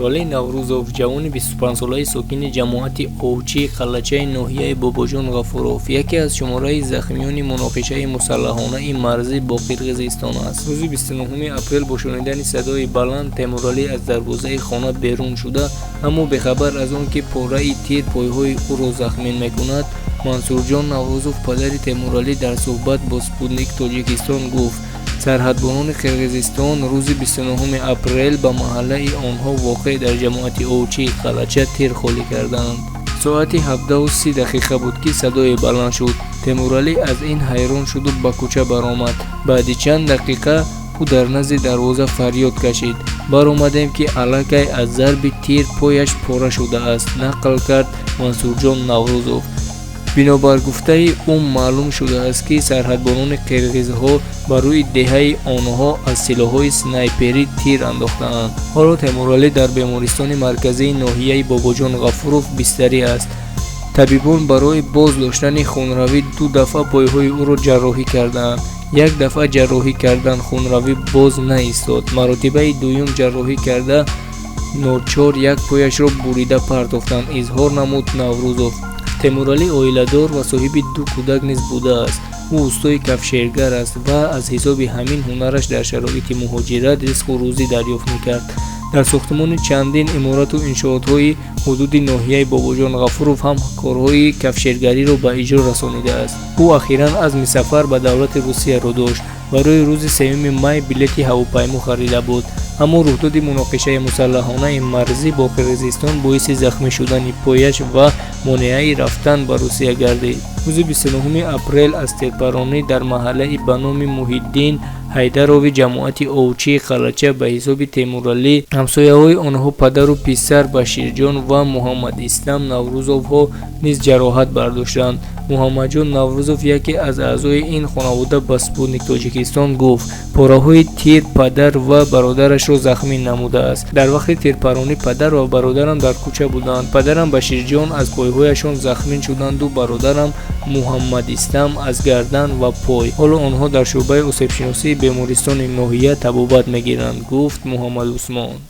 Темуралӣ Наврӯзов, ҷавони 25-солаи сокини ҷамоати Овчии Қалъачаи ноҳияи Бобоҷон Ғафуров, яке аз шумораи захмиёни муноқишаи мусаллаҳонаи марзӣ бо Қирғизистон аст. Рӯзи 29 апрел бо шунидани садои баланд Темуралӣ аз дарвозаи хона берун шуда, аммо бехабар аз он ки пораи тир пойҳои ӯро захмин мекунад. Мансурҷон Наврӯзов, падари Темуралӣ, дар суҳбат бо «Спутник Тоҷикистон» гуфт, сарҳадбонони Қирғизистон рӯзи 29 апрел ба маҳаллаи онҳо, воқеъ дар ҷамоати Овчии Қалъача, тир холӣ карданд. Соати 17:30 буд, ки садое баланд шуд. Темуралӣ аз ин ҳайрон шуду ба кӯча баромад. Баъди чанд дақиқа ӯ дар назди дарвоза фарёд кашид. Баромадем, ки аллакай аз зарби тир пояш пора шудааст, нақл кард Мансурҷон Наврӯзов. Бинобар гуфтаи ӯ, маълум шудааст, ки сарҳадбонони қирғизҳо ба рӯи деҳаи онҳо аз силоҳҳои снайперӣ тир андохтаанд. Ҳоло Темуралӣ дар бемористони марказии ноҳияи Бобоҷон Ғафуров бистарӣ аст. Табибон барои боз доштани хунравӣ ду дафъа пойҳои ӯро ҷарроҳӣ кардаанд. Як дафъа ҷарроҳӣ кардан, хунравӣ боз наистод. Маротибаи дуюм ҷарроҳӣ карда, ночор як пояшро бурида партофтанд, изҳор намуд Наврӯзов. Темуралӣ оиладор ва соҳиби ду кӯдак низ будааст. Ӯ устои кафшергар аст ва аз ҳисоби ҳамин ҳунараш дар шароити муҳоҷират ризқу рӯзӣ дарёфт мекард. Дар сохтмони чандин иморату иншоотҳои ҳудуди ноҳияи Бобоҷон Ғафуров ҳам корҳои кафшергариро ба иҷро расонидааст. Ӯ ахиран азми сафар ба давлати Русияро дошт. Барои рӯзи 3 май билети ҳавопаймо харида буд, аммо рухдоди муноқишаи мусаллаҳонаи марзӣ бо Қирғизистон боиси захмӣ шудани пояш ва монеаи рафтан ба Русия гардид. Рӯзи 29 апрел аз тирпаронӣ дар маҳаллаи ба номи Муҳиддин Ҳайдарови ҷамоати Овчии Қалъача ба ҳисоби Темуралӣ, ҳамсояҳои онҳо, падару писар Баширҷон ва Муҳаммадислам Наврӯзовҳо низ ҷароҳат бардоштанд. Муҳаммадҷон Наврӯзов, яке аз аъзои ин хонавода, ба «Спутник Тоҷикистон» гуфт, пораҳои тир падар ва бародарашро захмӣ намудааст. Дар вақти тирпаронӣ падар ва бародарам дар кӯча буданд. Падарам Баширҷон аз пойҳояшон захмин шуданду бародарам Муҳаммадислам аз гардан ва пой. Ҳоло онҳо дар шӯъбаи осебшиносии бемористони ноҳия табобат мегиранд, гуфт Муҳаммадусмон.